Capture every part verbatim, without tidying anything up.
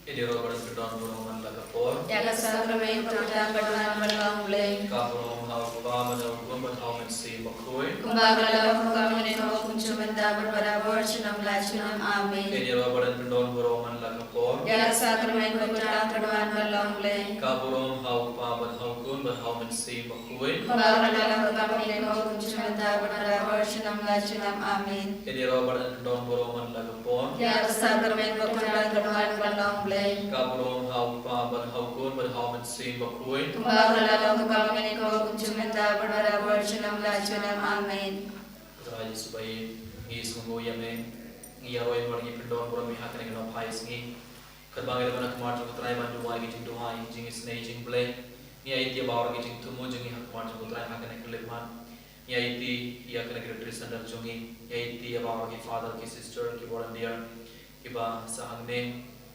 Ïa dei ruh ba don kyndon baroh man la ka por. Ïa ka sakramen ka kyrteng ka don bad long Blei. Ka burom ha u Kpa bad ha u Khun bad ha u Mynsiem Bakhuid. Kumba ka la long ha ka mynnin ka bok kumjuh mynta bad barabor junom la junom. Amen. Ïa dei ruh ba don kyndon baroh man la ka por. Ïa ka sakramen ka kyrteng ka don bad long Blei. Ka burom ha u Kpa bad ha u Khun bad ha u Mynsiem Bakhuid. Kumba ka la long ha ka mynnin ka bok kumjuh mynta bad barabor junom la junom. Amen. Ïa dei ruh ba don kyndon baroh man la ka por. Ïa ka sakramen ka kyrteng ka don bad long Blei. Ka burom ha u Kpa bad ha u Khun bad ha u Mynsiem Bakhuid. Kumba ka la long ha ka mynnin ka bok kumjuh mynta bad barabor junom la junom. Amen. Trai Jisu ba ïeit, ngi sngewnguh ïa me. Ngi ïaroh ïa me bad ngi pyndon burom ïa me ha kane ka nongphai sngi. Katba ngi dang don ha khmat jong u Trai ban duwai ki jingduwai, jingisynei, jingblei. Ngi aiti ïa baroh ki jingthmu jong ngi ha khmat jong u Trai ha kane ka khyllipmat. Ngi aiti ïa kane ka retreat center jong ngi. Ngi aiti ïa baroh ki father, ki sister, ki volunteer kiba sah hangne.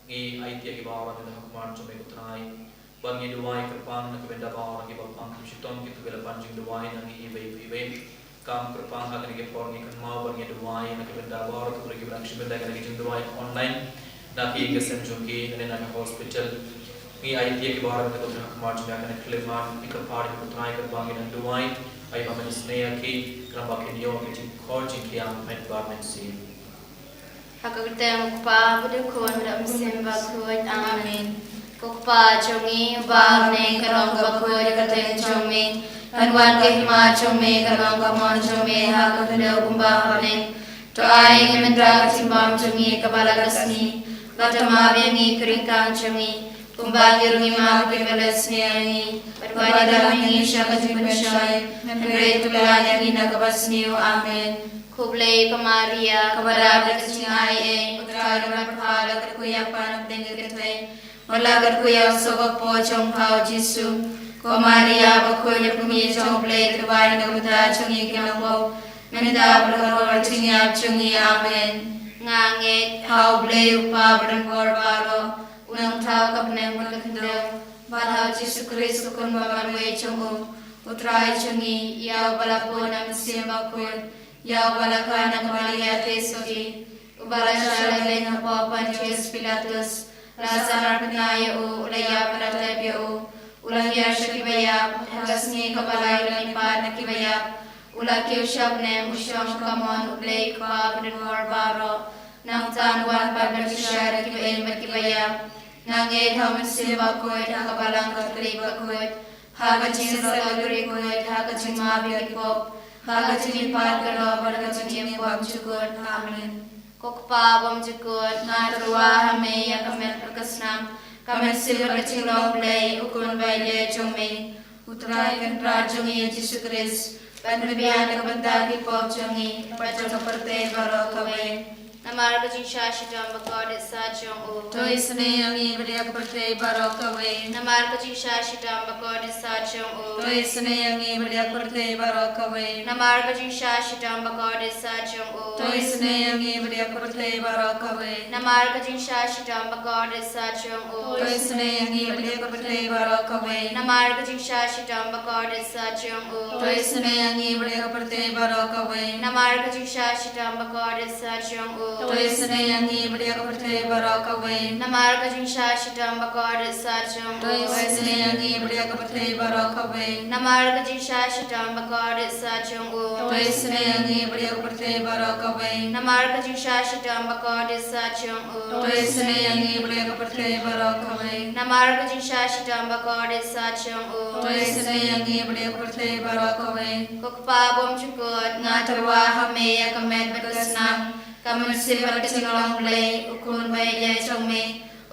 Ngi aiti ïa ki baroh mynta ha khmat jong me ko Trai. Ban ngi duwai kyrpang na ka bynta baroh kiba pang, kim shitom kito kiba la pan jingduwai na ngi iwei pa iwei. Kam kyrpang ha kane ka por ngi kynmaw ban ngi duwai na ka bynta baroh kito kiba dang shu bynta kane ka jingduwai online. Na ki ïing ki sem jong ki, na ne na ka hospital. Ngi aiti ïa ki baroh kito kiba ha khmat jong me ha kane ka khyllipmat, ngi kyrpad ïa me ko Trai kyrpang ngi dang duwai. Ai ba men isynei ïa ki, kyrpang ba kin ïoh ka jingkhor jingkhiah met bad mynsiem. Ha ka kyrteng u Kpa bad u Khun bad u Mynsiem Bakhuid. Amen. Ko Kpa jong ngi uba ha bneng, kan long kaba khuid ïa ka kyrteng jong me. Kan wan ka hima jong me, kan long ka mon jong me ha ka khyndew kumba ha bneng. To ai ïa ngi mynta ka jingbam jong ngi kaba la ka sngi. Bad to map ïa ngi ka ryngkang jong ngi, kumba ngi ruh ngi map ïa kiba la sniew ïa ngi. Bad wat ïa ngi sha ka jingpynshoi, hynrei to pyllait ïa ngi na kaba sniew. Amen. Khublei ko Maria, kaba dap da ka jingai ei, u Trai u don bad pha, la ka dei kaba ïap ha pdeng ki kynthei, bad la ka dei kaba ïap u soh ka kpoh jong pha u Jisu. Ko Maria bakhuid, ïa pynmih jong u Blei, to duwai na ka bynta jong ngi ki nongpop, mynta bad ha ka hor jingïap jong ngi. Amen. Nga ngeit ha u Blei u Kpa badonbor baroh, u nongthaw ka bneng bad ka khyndew, bad ha u Jisu Khrist u Khun ba marwei jong u, u Trai jong ngi, ïa uba la pun na u Mynsiem Bakhuid, ïa uba la kha na ka Maria Theisotti, uba la shah lehlehñ hapoh Pontius Pilatus, la sahnarphna ïa u, u la ïap, la tep ïa u, u la hiar sha kiba ïap, ha ka sngi kaba lai u la mihpat na kiba ïap, u la kiew sha bneng, u shong sha ka mon u Blei u Kpa badonbor baroh. Nangta un wan pat ban pynshai ïa kiba im bad kiba ïap. Nga ngeit ha u Mynsiem Bakhuid, ha ka Balang Katholik bakhuid, ha ka jingïasyllok bakhuid, ha ka jingmap ïa ki pop, ha ka jingmihpat ka doh bad ha ka jingim bymjukut. Amen. Ko Kpa bymjukut, nga tyrwa ha me ïa ka met bad ka snam, ka mynsiem bad ka jinglong Blei, u Khun ba ïeit jong me, u Trai Kynrad jong ngi Jisu Khrist, ban pynbiang na ka bynta ki pop jong ngi bad jong ka pyrthei baroh kawei. Namar ka jingshah shitom bakordit sah jong u. To isynei ïa ngi bad ïa ka pyrthei baroh kawei. Namar ka jingshah shitom bakordit sah jong u. To isynei ïa ngi bad ïa ka pyrthei baroh kawei. Namar ka jingshah shitom bakordit sah jong u. To isynei ïa ngi bad ïa ka pyrthei baroh kawei. Namar ka jingshah shitom bakordit sah jong u. To isynei ïa ngi bad ïa ka pyrthei baroh kawei. Namar ka jingshah shitom bakordit sah jong u. To isynei ïa ngi bad ïa ka pyrthei baroh kawei. Namar ka jingshah shitom bakordit sah jong u. To isynei ïa ngi bad ïa ka pyrthei baroh kawei. Namar ka jingshah shitom bakordit sah jong u. To isynei ïa ngi bad ïa ka pyrthei baroh kawei. Namar ka jingshah shitom bakordit sah jong u. To isynei ïa ngi bad ïa ka pyrthei baroh kawei. Namar ka jingshah shitom bakordit sah jong u. To isynei ïa ngi bad ïa ka pyrthei baroh kawei. Namar ka jingshah shitom bakordit sah jong u. To isynei ïa ngi bad ïa ka pyrthei baroh kawei. Ko Kpa bymjukut, nga tyrwa ha me ïa ka met bad ka snam, ka mynsiem bad ka jinglong Blei, u Khun ba ïeit jong me,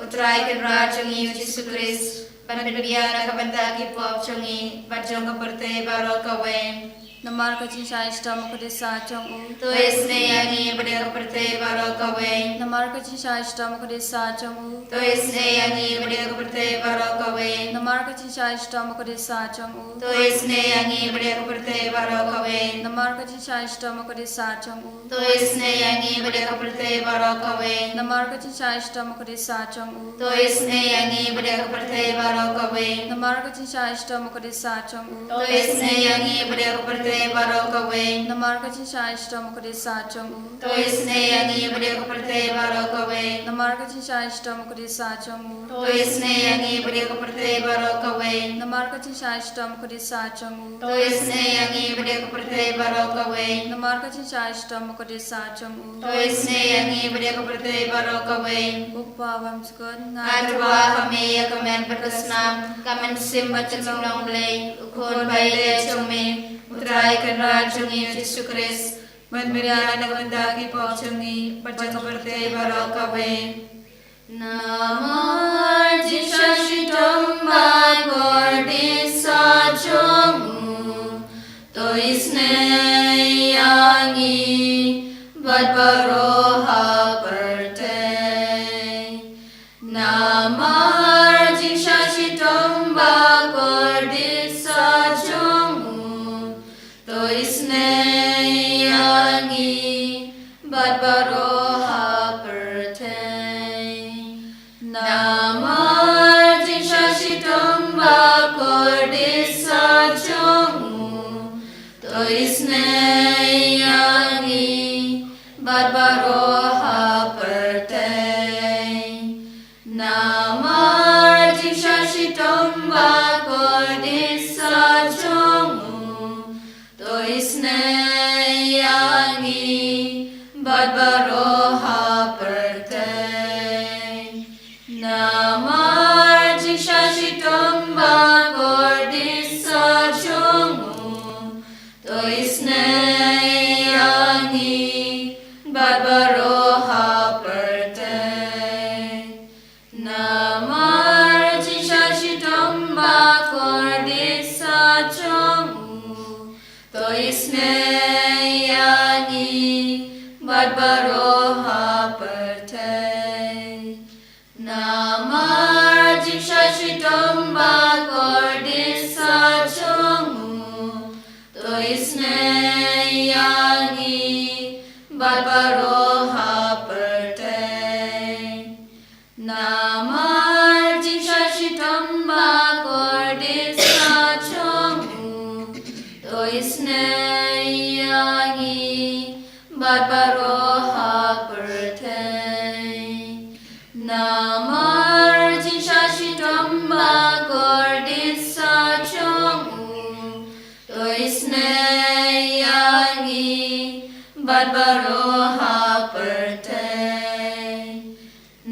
u Trai Kynrad jong ngi u Jisu Khrist, ban pynbiang na ka bynta ki pop jong ngi bad jong ka pyrthei baroh kawei. Namar ka jingshah shitom bakordit sah jong u. To isynei ïa ngi bad ïa ka pyrthei baroh kawei. Namar ka jingshah shitom bakordit sah jong u. To isynei ïa ngi bad ïa ka pyrthei baroh kawei. Namar ka jingshah shitom bakordit sah jong u. To isynei ïa ngi bad ïa ka pyrthei baroh kawei. Namar ka jingshah shitom bakordit sah jong u. To isynei ïa ngi bad ïa ka pyrthei baroh kawei. Namar ka jingshah shitom bakordit sah jong u. To isynei ïa ngi bad ïa ka pyrthei baroh kawei. Namar ka jingshah shitom bakordit sah jong u. To isynei ïa ngi bad ïa ka pyrthei pyrthei baroh kawei. Namar ka jingshah shitom u kordit sah jong u. To isynei ïa ngi bad ïa ka pyrthei baroh kawei. Namar ka jingshah shitom u kordit sah jong u. To isynei ïa ngi bad ïa ka pyrthei baroh kawei. Namar ka jingshah shitom u kordit sah jong u. To isynei ïa ngi bad ïa ka pyrthei baroh kawei. Namar ka jingshah shitom u kordit sah jong u. To isynei ïa ngi bad ïa ka pyrthei baroh kawei. Ko Kpa bymjukut, nga tyrwa ha me ïa ka met bad ka snam, ka mynsiem bad ka jinglong Blei, u Khun ba ïeit jong me, U Trai Kynrad jong ngi U Jisu Khrist, ban pynbiang na ka bynta ki pop jong ngi bad jong ka pyrthei baroh kawei. Namar jingshah shitom ba kordit sah jong u, to isynei ïa ngi bad baroh ha pyrthei. Namar jingshah shitom ba kordit sah jong u, to isynei ïa ngi bad baroh ha pyrthei. Namar jingshah shitom ba kordit sah jong u, to isynei ïa ngi bad baroh ha pyrthei. Namar jingshah shitom ba kordit sah jong u, to isynei ïa ngi bad baroh ha pyrthei. Namar jingshah shitom ba kordit sah jong u, to isynei ïa ngi bad baroh ha pyrthei. Namar jingshah shitom ba kordit sah jong u, to isynei ïa ngi bad baroh ha pyrthei. Namar jingshah shitom ba kordit sah jong u, to isynei ïa ngi bad baroh ha pyrthei. Namar jingshah shitom ba kordit sah jong u, to isynei ïa ngi bad baroh ha pyrthei. Namar jingshah shitom ba kordit sah jong u, to isynei ïa ngi bad baroh ha pyrthei.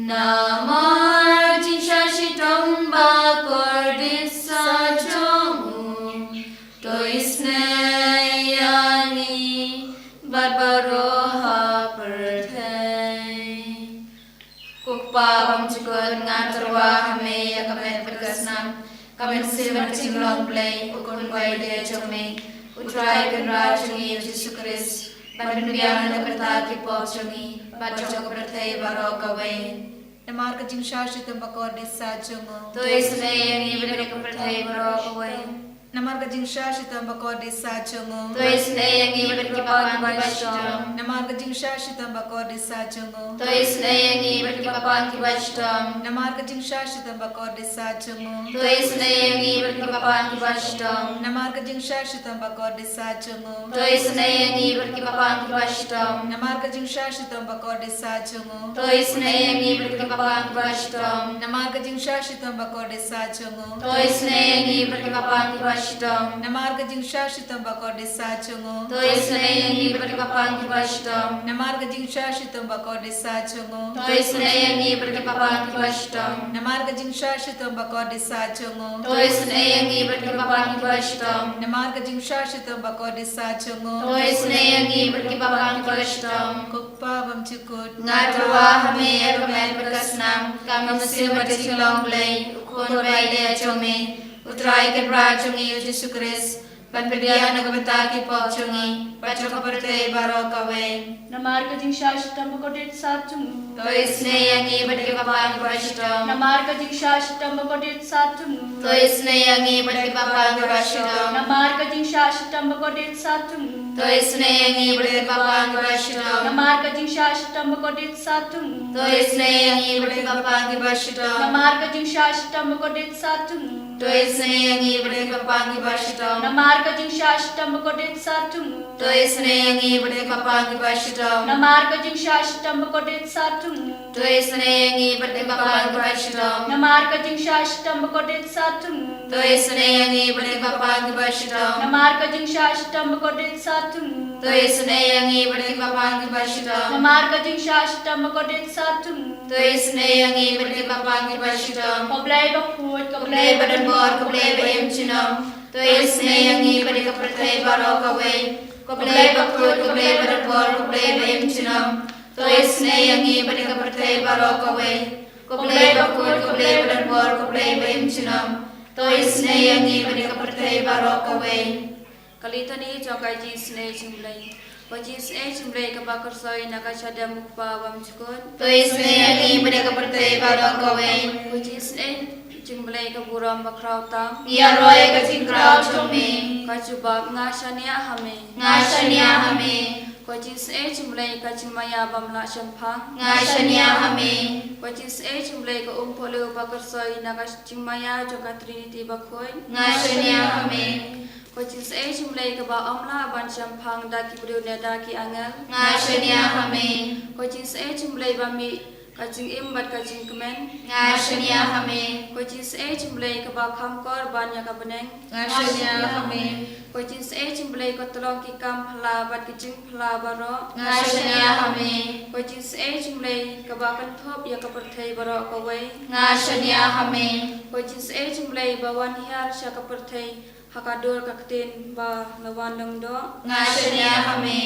Namar jingshah shitom ba kordit sah jong u, to isynei ïa ngi bad baroh ha pyrthei. Ko Kpa bymjukut, nga tyrwa ha me ïa ka met bad ka snam, ka mynsiem bad ka jinglong Blei, u Khun ba ïeit jong me, U Trai Kynrad jong ngi U Jisu Khrist, ban pynbiang na ka bynta ki pop jong ngi bad jong ka pyrthei baroh kawei. Namar ka jingshah shitom ba kordit sah jong u, to isynei ïa ngi bad ïa ka pyrthei baroh kawei. Namar ka jingshah shitom ba kordit sah jong u, to isynei ïa ngi bad ki papan ki bashitom. Namar ka jingshah shitom ba kordit sah jong u, to isynei ïa ngi bad ki papan ki bashitom. Namar ka jingshah shitom ba kordit sah jong u, to isynei ïa ngi bad ki papan ki bashitom. Namar ka jingshah shitom ba kordit sah jong u, to isynei ïa ngi bad ki papan ki bashitom. Namar ka jingshah shitom ba kordit sah jong u, to isynei ïa ngi bad ki papan ki bashitom. Namar ka jingshah shitom ba kordit sah jong u, to isynei ïa ngi bad ki papan ki bashitom. Namar ka jingshah shitom ba kordit sah jong u, to isynei ïa ngi bad ki papan ki bashitom. Namar ka jingshah shitom ba kordit sah jong u, to isynei ïa ngi bad ki papan ki bashitom. Namar ka jingshah shitom ba kordit sah jong u, to isynei ïa ngi bad ki papan ki bashitom. Namar ka jingshah shitom ba kordit sah jong u, to isynei ïa ngi bad ki papan ki bashitom. Ko Kpa bymjukut, nga tyrwa ha me ïa ka met bad ka snam, ka mynsiem bad ka jinglong Blei, u Khun ba ïeit jong me, U Trai Kynrad jong ngi U Jisu Khrist, ban pynbiang na ka bynta ki pop jong ngi bad jong ka pyrthei baroh kawei. Namar ka jingshah shitom ba kordit sah jong u, to isynei ïa ngi bad ki papan ki bashitom. Namar ka jingshah shitom ba kordit sah jong u, to isynei ïa ngi bad ki papan ki bashitom. Namar ka jingshah shitom ba kordit sah jong u, To isynei ïa ngi bad ïa ki kpa kiba shitom. Namar ka jingshah shitom bakordit sa thung. To isynei ïa ngi bad ïa ki kpa kiba shitom. Namar ka jingshah shitom bakordit sa thung. To isynei ïa ngi bad ïa ki kpa kiba shitom. Namar ka jingshah shitom bakordit sa thung. To isynei ïa ngi bad ïa ki kpa kiba shitom. Namar ka jingshah shitom bakordit sa thung. To isynei ïa ngi bad ïa ki kpa kiba shitom. Namar ka jingshah shitom bakordit sa thung. To isynei ïa ngi bad ïa ki kpa kiba shitom. Namar ka jingshah shitom bakordit sa thung. To isynei ïa ngi bad ïa ki kpa kiba shitom. Namar ka jingshah shitom bakordit sa thung. To isynei ïa ngi bad ïa ki kpa kiba shitom. Ko Blei bakhuid, ko Blei badonbor, ko Blei ba im junom. To isynei ïa ngi bad ïa ka pyrthei baroh kawei. Ko Blei bakhuid, ko Blei badonbor, ko Blei ba im junom. To isynei ïa ngi bad ïa ka pyrthei baroh kawei. Ko Blei bakhuid, ko Blei badonbor, ko Blei ba im junom. To isynei ïa ngi bad ïa ka pyrthei baroh kawei. Ka litani jong ka jingisynei jong U Blei. Ko jingisynei jong U Blei kaba kyrshoi na ka jingim u Kpa bymjukut. To isynei ïa ngi bad ïa ka pyrthei baroh kawei. Ko jingisynei jong U Blei ka burom bakhraw tam. Ïaroh ïa ka jingkraw jong me. Ka jubab, nga shaniah ha me. Nga shaniah ha me. Ko jingisynei jong U Blei ka jingmaïa bym lah shemphang. Nga shaniah ha me. Ko jingisynei jong U Blei ka umpohliew ba kyrshoi na ka jingmaïa jong ka Trinity bakhuid. Nga shaniah ha me. Ko jingisynei jong U Blei kaba ym lah ban shemphang da ki briew ne da ki angel. Nga shaniah ha me. Ko jingisynei jong U Blei ba mih ka jingim bad ka jingkmen. Nga shaniah ha me. Ko jingisynei jong U Blei kaba kham kor ban ïa ka bneng. Nga shaniah ha me. Ko jingisynei jong U Blei ka tyllong ki kam phylla bad ki jingphylla baroh. Nga shaniah ha me. Ko jingisynei jong U Blei kaba kynthup ïa ka pyrthei baroh kawei. Nga shaniah ha me. Ko jingisynei jong U Blei ba wan hiar sha ka pyrthei ha ka dur ka ktien ba la wan lyngdoh. Nga shaniah ha me.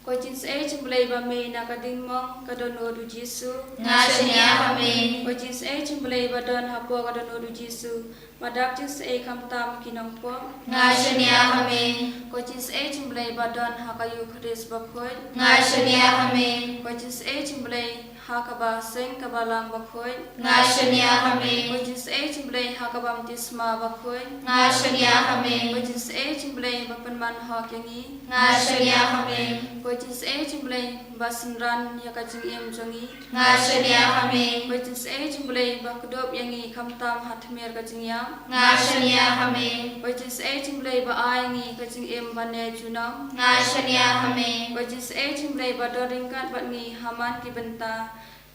Ko jingisynei jong U Blei ba mih na ka diengmong ka dohnud u Jisu. Nga shaniah ha me. Ko jingisynei jong U Blei ba don hapoh ka dohnud u Jisu, ba dap jingsei khamtam ki nongpop. Nga shaniah ha me. Ko jingisynei jong U Blei ba don ha ka Eukharist bakhuid. Nga shaniah ha me. Ko jingisynei jong U Blei ha kaba seng kaba lang bakhuid. Nga shaniah ha me. Ko jingisynei jong U Blei ha ka baptisma bakhuid. Nga shaniah ha me. Ko jingisynei jong U Blei ba pynman hok ïa ngi. Nga shaniah ha me. Ko jingisynei jong U Blei ba synran ïa ka jingim jong ngi. Nga shaniah ha me. Ko jingisynei jong U Blei ba kdup ïa ngi khamtam ha tmier ka jingïap. Nga shaniah ha me. Ko jingisynei jong U Blei ba ai ngi ka jingim ba ne junom. Nga shaniah ha me. Ko jingisynei jong U Blei ba don ryngkat bad ngi ha man ki bynta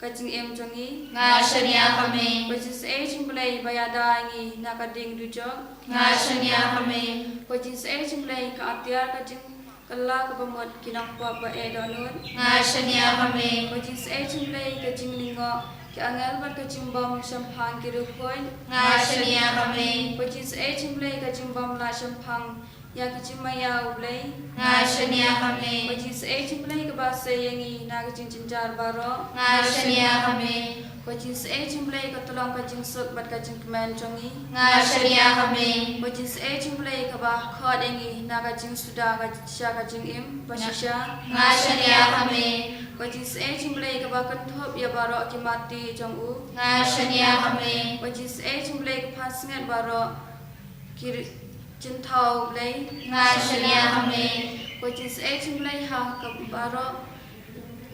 ka jingim jong ngi. Nga shaniah ha me. Ko jingisynei jong U Blei ba ïada ïa ngi na ka ding dujok. Nga shaniah ha me. Ko jingisynei jong U Blei ka atiar ka jingkylla kaba mut ki nongpop ba eh dohnud. Nga shaniah ha me. Ko jingisynei jong U Blei ka jinglyngngoh ki angel bad ka jingbym shemphang ki riewkhuid. Nga shaniah ha me. Ko jingisynei jong U Blei ka jingbym lah shemphang ïa ka jingmaïa U Blei. Nga shaniah ha me. Ko jingisynei jong U Blei kaba sei ïa ngi na ka jingjynjar baroh. Nga shaniah ha me. Ko jingisynei jong U Blei ka tyllong ka jingsuk bad ka jingkmen jong ngi. Nga shaniah ha me. Ko jingisynei jong U Blei kaba khot ïa ngi na ka jingsuda ka sha ka jingim ba shisha. Nga shaniah ha me. Ko jingisynei jong U Blei kaba kynthup ïa baroh ki mati jong u. Nga shaniah ha me. Ko jingisynei jong U Blei ka pansngiat baroh ki ri-, jingthaw U Blei. Nga shaniah ha me. Ko jingisynei jong U Blei ha ka baroh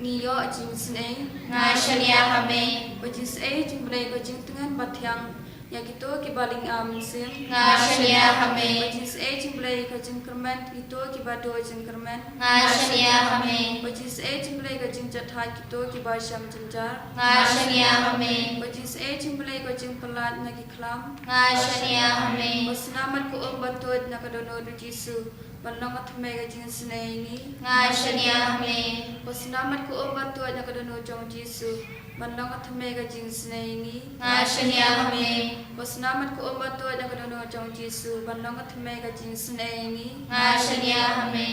ngi ïoh jingisynei. Nga shaniah ha me. Ko jingisynei jong U Blei ka jingtngen bathiang ïa kito kiba lynga mynsiem. Nga shaniah ha me. Ko jingisynei jong U Blei ka jingkyrmen kito kiba duh jingkyrmen. Nga shaniah ha me. Ko jingisynei jong U Blei ka jingjahthait kito kiba shem jynjar. Nga shaniah ha me. Ko jingisynei jong U Blei ka jingpyllait na ki khlam. Nga shaniah ha me. Ko snam bad ko um ba tuid na ka dohnud u Jisu ban long ka thymmei ka jingisynei ïa ngi. Nga shaniah ha me. Ko snam bad ko um ba tuid na ka dohnud jong u Jisu ban long ka thymmei ka jingisynei ïa ngi. Nga shaniah ha me. Ko snam bad ko um ba tuid na ka dohnud jong u Jisu ban long ka thymmei ka jingisynei ïa ngi. Nga shaniah ha me.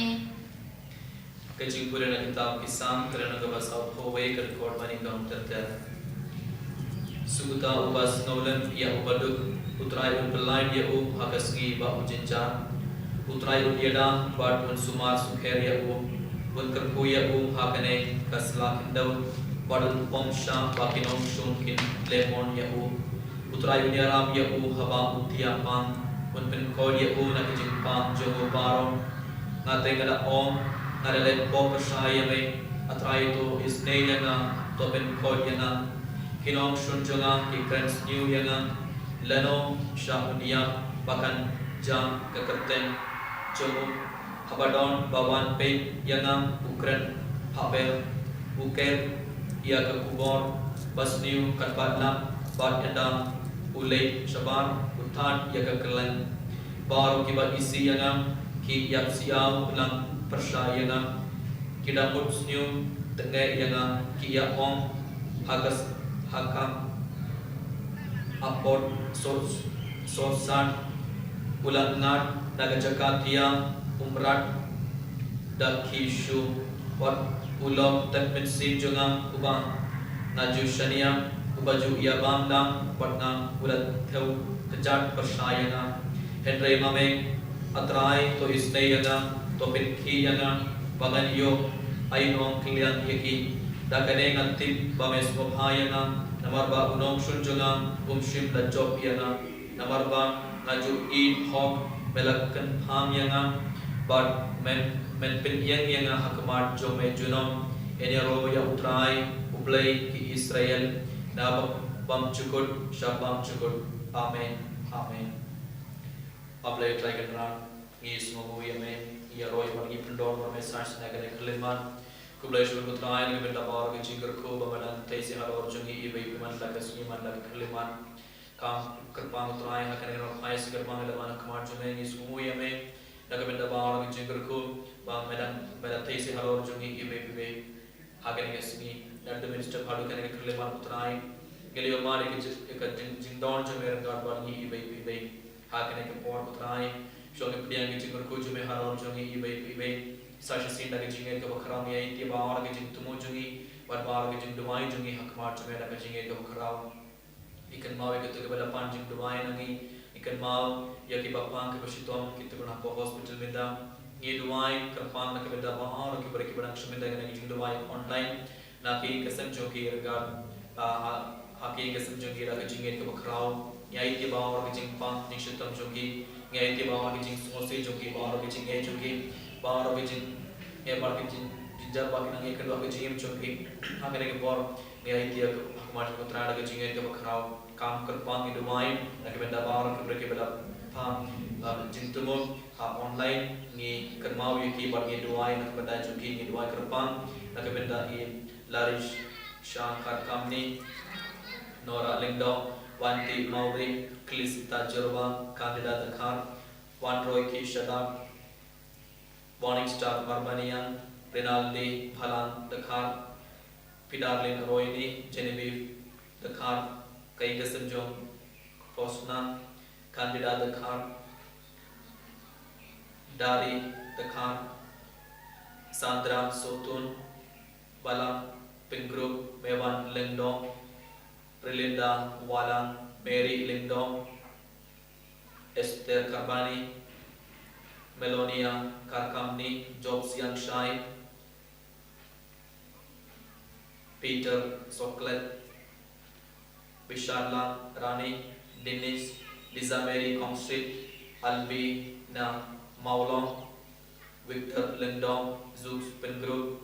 Ka jingpule na kitab ki Salm, ka lynnong kaba sawphew wei, ka dkhot ba nyngkong ter ter. Suk uta uba sngewlem ïa u baduk, U Trai un pyllait ïa u ha ka sngi ba u jynjar. U Trai un ïada bad un sumar sukher ïa u, un kyrkhu ïa u ha kane ka sla khyndew, bad un pom shah ba ki nongshun kin leh mon ïa u. U Trai un ïalam ïa u haba u thiah pang, un pynkhuid ïa u na ka jingpang jong u baroh. Nga te nga da ong, nga da leh pop pyrshah ïa me, A Trai to isynei ïa nga, to pynkhuid ïa nga. Ki nongshun jong nga ki kren sniew ïa nga, lano sha un ïap ba kan jam ka kyrteng jong u? Haba don ba wan peit ïa nga u kren haber, u ker ïa ka khubor ba sniew katba lap bad ynda u leit shabar u thad ïa ka kylleng. Baroh kiba isih ïa nga ki ïap siaw lang pyrshah ïa nga. Ki da mut sniew tengeh ïa nga ki ïa ong ha ka s-, ha ka apot sot sot san u la ngat na ka jaka thia u mrad da ki shu wat u lok tet mynsiem jong nga uba nga ju shaniah uba ju ïa bam dang wat nga u la thew kjat pyrshah ïa nga. Hynrei ma me A Trai to isynei ïa nga, to pynkhih ïa nga ba ngan ïoh ai nongkylliang ïa ki. Da kane nga tip ba me sngewbha ïa nga namar ba u nongshun jong nga um shym la jop ïa nga. Namar ba nga ju ïeit hok me la kynpham ïa nga bad men men pynïeng ïa nga ha khmat jong me junom. Ïaroh ïa U Trai U Blei ki Israel na bym jukut sha bym jukut. Amen. Amen. A Blei Trai Kynrad, ngi sngewnguh ïa me, ïaroh ïa me, ngi pyndon ïa me sa shisien ha kane ka khyllipmat. Khublei shibun ko Trai na ka bynta baroh ki jingkyrkhu ba me dang tei sha halor jong ngi iwei iwei man la ka sngi man la ka khyllipmat. Kam kyrpang ko Trai ha kane ka por phai sha kyrpang ïa la man ha khmat jong me, ngi sngewnguh ïa me na ka bynta baroh ki jingkyrkhu ba me dang me dang tei sha halor jong ngi iwei iwei. Ha kane ka sngi na dum mynstep haduh kane ka khyllipmat ko Trai. Ngi la ïohmad ïa ka jing, ïa ka jing, jingdon jong me ryngkat bad ngi iwei pa iwei. Ha kane ka por ko Trai, shuwa ngi pdiang ïa ka jingkyrkhu jong me halor jong ngi iwei pa iwei. Sa shisien da ka jingngeit kaba khraw ngi aiti baroh ka jingthmu jong ngi bad baroh ka jingduwai jong ngi ha khmat jong me da ka jingngeit kaba khraw. Ngi kynmaw ïa kito kiba la pan jingduwai na ngi. Ngi kynmaw ïa kiba pang kiba shitom, kito kiba nang hapoh hospital mynta. Ngi duwai kyrpang na ka bynta baroh ki briew kiba nang shu mynta ïa kane ka jingduwai online. Na ka ïing ka sem jong ki ryngkat, ah, ha, ha ka ïing ka sem jong ki da ka jingngeit kaba khraw. Ngi aiti baroh ka jingpang jingshitom jong ki. Ngi aiti baroh ka jingsngewsih jong ki, baroh ka jingngeit jong ki. Baroh ka jing, eh, baroh ka jing, jingjar ba ki nang ïakynduh ka jingim jong ki. Ha kane ka por. Ngi aiti ïa ka, ha khmat jong ko Trai da ka jingngeit kaba khraw. Kam kyrpang ngi duwai na ka bynta baroh ki briew kiba la pan, ah, jingthmu ha online, ngi kynmaw ïa ki bad ngi duwai na ka bynta jong ki, ngi duwai kyrpang na ka bynta i Larish Shankar Kamni, Nora Lyngdoh, Wanti Mawri, Klisita Jyrwa, Candida Dkhar, Wanroy Ki Shaddad, Morning Star Marbaniang, Rinaldi Phalang Dkhar, Pidarlin Roini, Genevieve Dkhar, ka ïing ka sem jong Fosna, Candida Dkhar, Dari Dkhar, Sandra Sotun, Balang Pengrup, Mewan Lyngdoh, Prilinda Walang, Mary Lyngdoh, Esther Karbani, Melonia Karkamni, Job Siangshai, Peter Soklet, Bisharla Rani, Dennis, Lisa Mary Kongsit, Alvina Mawlong, Victor Lyngdoh, Zubs Pengrup,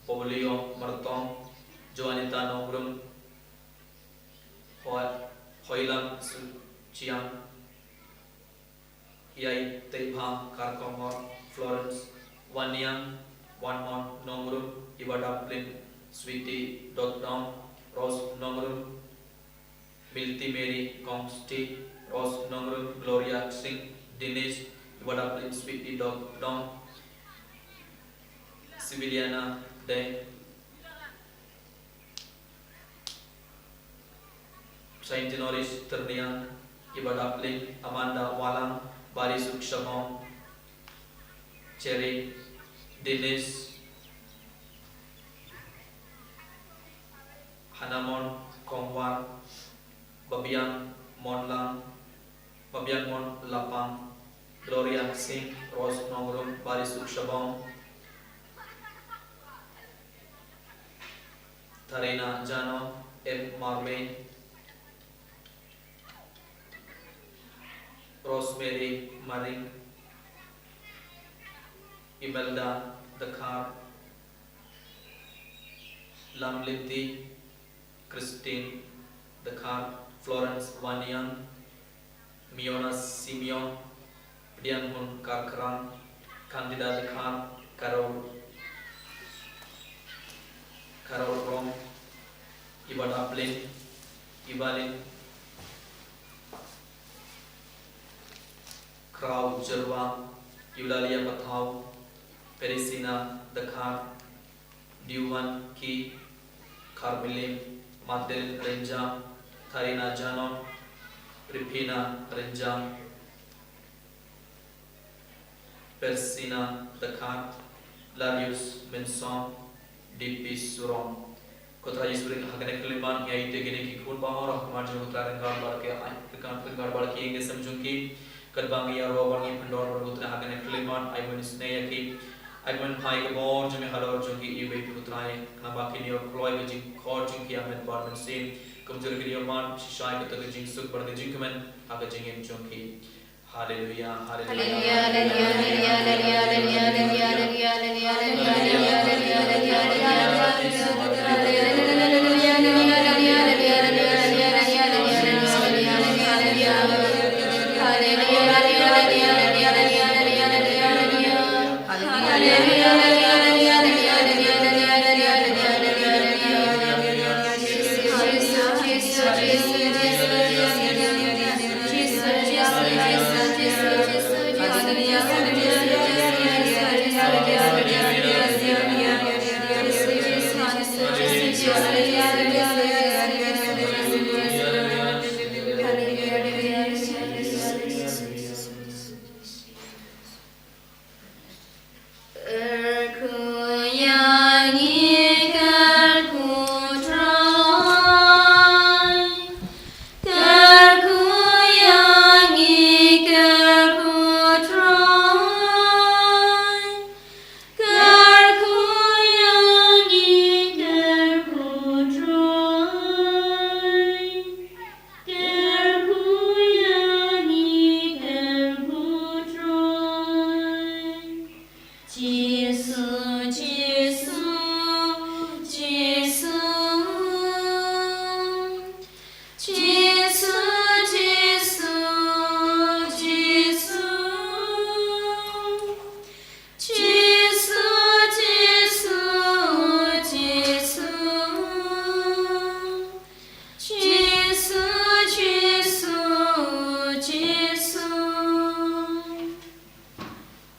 Paulio Martong, Joanita Nongrum, Hoi-, Hoilang Suchiang, Yai Teipha Karkongor, Florence Waniang, Wanmon Nongrum, Iwadaplin Sweetie Dotdong, Rose Nongrum, Milty Mary Kongsti, Rose Nongrum, Gloria Singh, Dinesh, Iwadaplin Sweetie Dotdong, Civiliana Deng, Saint Tenoris Terniang, Iwadaplin Amanda Walang, Barisuk Shabong, Cherry, Dinesh, Hanamon Kongwar, Babiang Monlang, Babiang Mon Lapang, Gloria Singh, Rose Nongrum, Barisuk Shabong, Tarina Jano, M Marley, Rosemary Maring, Imelda Dkhar, Lamliti Christine Dkhar, Florence Waniang, Miona Simeon, Pdianghun Karkrang, Candida Dkhar, Carol, Carol Rong, Ibad Aplin, Ibalin Krau Jerwa, Eulalia Pathau, Perisina Dkhar, Diwan Ki, Carmelin, Magdalene Renjang, Karina Janon, Ripina Renjang, Persina Dkhar, Larius Mensong, D P Surong. Ko Trai Jisu, ha kane ka khyllipmat ngi aiti kine ki khun ba hor ha khmat jong ko Trai, ryngkat bad ki, ryngkat, ryngkat bad ki ïing ki sem jong ki. Katba ngi ïaroh bad ngi pyndor bad ko Trai ha kane ka khyllipmat, ai men isynei ïa ki. Ai men phai ka bor jong me halor jong ki iwei iwei ko Trai. Khnang ba kin ïoh kloi ka jingkhot jong ki ha met bad mynsiem. Kumjuh kin ïoh mad shisha ïa kata ka jingsuk bad ka jingkmen ha ka jingim jong ki. Haleluya, haleluya.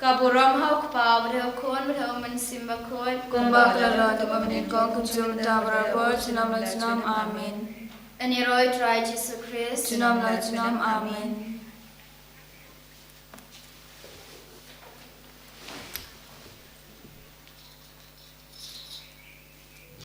Ka burom ha u Kpa, bad ha u Khun, bad ha u Mynsiem Bakhuid. Kumba ka la long, kumba mynnyngkong, kumjuh mynta, barabor, junom la junom. Amen. Yn ïaroh ïa u Trai Jisu Khrist. Junom la junom. Amen.